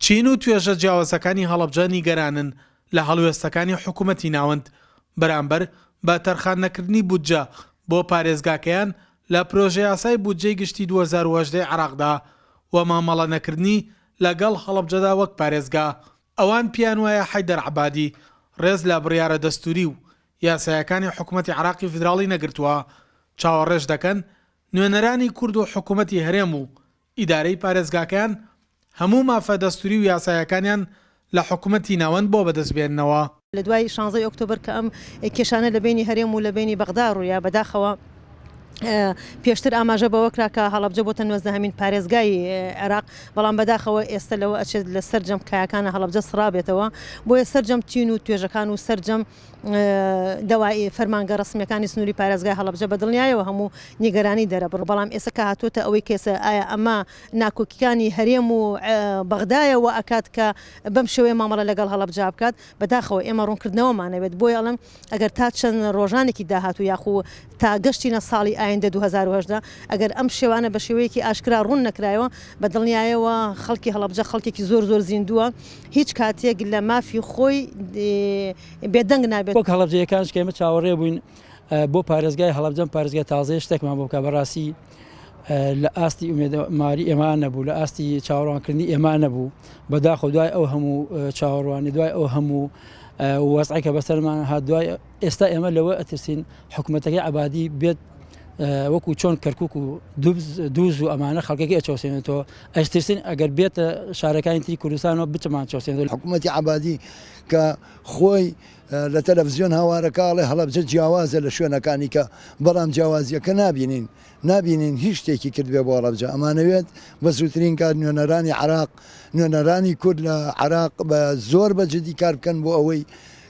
چین و توێژە جیاوازەکانی هەڵەبجە نیگەرانن لە هەڵوێستەکانی حکومەتی ناوەند بەرامبەر بە تەرخان نەکردنی بودجە بۆ پارێزگاکەیان لە پرۆژەیاسای بودجەی گشتی 2018 ی عێراقدا و مامەڵە نەکردنی لەگەڵ هەڵەبجەدا وەک پارێزگا. ئەوان پێیانوایە حەیدەر عەبادی ڕێز لە بڕیارە دەستوری و یاسایەکانی حکومەتی عێراقی فیدراڵی نەگرتووە، چاوەڕێش دەکەن نوێنەرانی کورد و حکومەتی هەرێم و ئیدارەی پارێزگاکەیان هەموو مافە دەستوری و یاسایەکانیان لە حکومەتی ناوەند بۆ بەدەست بێننەوە. لە دوای شانزەی ئۆکتۆبەر کە ئەم کێشانە لە بەینی هەرێم و لە بەینی بەغدا ڕوویا، بەداخەوە پێشتر ئاماژە بەوە کرا کە هەڵەبجە بۆتە نۆزدەهەمین پارێزگای عێراق، بەڵام بەداخەوە ئێستا لەوە ئەچێت لە سەرجەم کایەکانە هەڵەبجە سڕابێتەوە، بۆیە سەرجەم چین و توێژەکان و سەرجەم دەوای فەرمانگە ڕەسمیەکانی سنووری پارێزگای هەڵەبجە بە دڵنیایەوە هەموو نیگەرانی دەرەبڕ، بەڵام ئێستا کە هاتووەتە ئەوەی کێسە ئایا ئەمە ناکۆکیکانی هەرێم و بەغدایە وا ئەکات کە بەم شێوەیە مامەڵە لەگەڵ هەڵەبجە بکات؟ بەداخەوە ئێمە ڕوونکردنەوەمان ئەوێت، بۆیە ئەڵێم ئەگەر تا چەند ڕۆژانێکی داهاتوو یاخو تا گەشتینە ساڵی ئایندە 2018 ئەگەر ئەم شێوانە بە شێوەیەکی ئاشکرا ڕوون نەکرایەوە بە دڵنیایەوە خەڵکی هەڵەبجە خەڵکێکی زۆر زۆر زیندووە هیچ کاتێک لە مافی خۆی بێدەنگ نابێت. وەک هەڵەبجەیەکانش کە ئێمە چاوەڕێ بووین بۆ پارێزگای هەڵەبجە ئەم پارێزگای تازەیە شتێکمان بۆ بکا بەڕاستی لە ئاستی ئومێدەواری ئێمە نەبوو لە ئاستی چاوەڕوانکردنی ئێمە نەبوو بەداخەوە دوای ئەو هەموو چاوەڕوانی دوای ئەو هەموو وەزعی کە بەسەرمان هات دوای ئێستا ئێمە لەوە ئەترسین حکوومەتەکەی عبادی بێت وەکو چۆن کەرکک و دووز و ئەمانە خەڵکەکە ئەچەوسێنێتەوە ئەشترسین ئەگەر بێتە شارەکانی تری کوردستانەوە بچمان چەوسێنێت. حکوومەتی عبادی کە خۆی لە تەلەفزیۆن هاوارەکە ئەڵێ هەڵەبجە جیاوازە لە شوێنەکانی کە بەڵام جیاوازیەکە نابینین نابینین هیچ شتێکی کردبێ بۆ هەڵەبجە ئەمانەوێت بە زووترین کات نوێنەرانی عراق نوێنەرانی کورد لە عراق بە زۆر بە جدی کار بکەن بۆ ئەوەی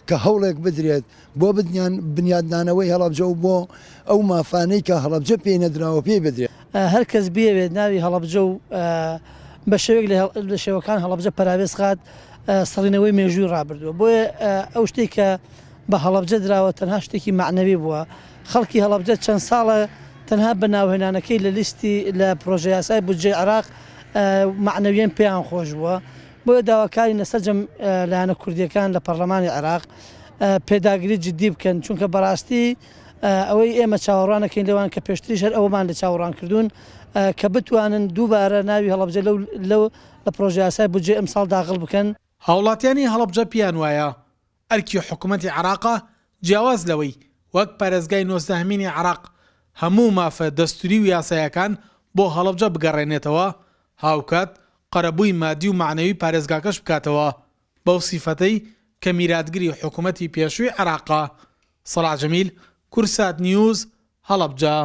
کە هەوڵێک بدرێت بۆ بنیان بنیادنانەوەی هەڵەبجە و بۆ ئەو مافانەی کە هەڵەبجە پێی نەدراوە پێی بدرێت. هەر کەس بیەوێت ناوی هەڵەبجە و بە شێوەیەک لە شێوەکان هەڵەبجە پەراوێز خات سڕینەوەی مێژووی ڕابردووە بۆیە ئەو شتێک کە بە هەڵەبجە دراوە تەنها شتێکی مەعنەوی بووە خەڵکی هەڵەبجە چەند ساڵە تەنها بە ناوهێنانەکەی لە لیستی لە پرۆژە یاسای بودجەی عێراق مەعنەویەن پێیان خۆش بووە بۆیە داواکارین لە سەرجەم لایەنە کوردیەکان لە پەرلەمانی عێراق پێداگری جدی بکەن چونکە بەڕاستی ئەوەی ئێمە چاوەڕوانەکەین لەوان کە پێشتریش هەر ئەوەمان لە چاوەڕوان کردوون کە بتوانن دووبارە ناوی هەڵەبجە لەو لەو لە پرۆژەیاسای بودجەی ئەمساڵ داغڵ بکەن. هاوڵاتیانی هەڵەبجە پێیان وایە ئەرکی حکومەتی عێراقە جیاواز لەوەی وەک پارێزگای نۆزدەهەمینی عێراق هەموو مافە دەستوری و یاسایەکان بۆ هەڵەبجە بگەڕێنێتەوە، هاوکات قەرەبووی مادی و مەعنەوی پارێزگاکەش بکاتەوە بەو سیفەتەی کە میراتگری حکومەتی پێشووی عێراقە. سەڵاح جەمیل، کوردسات نیوز، هەڵەبجە.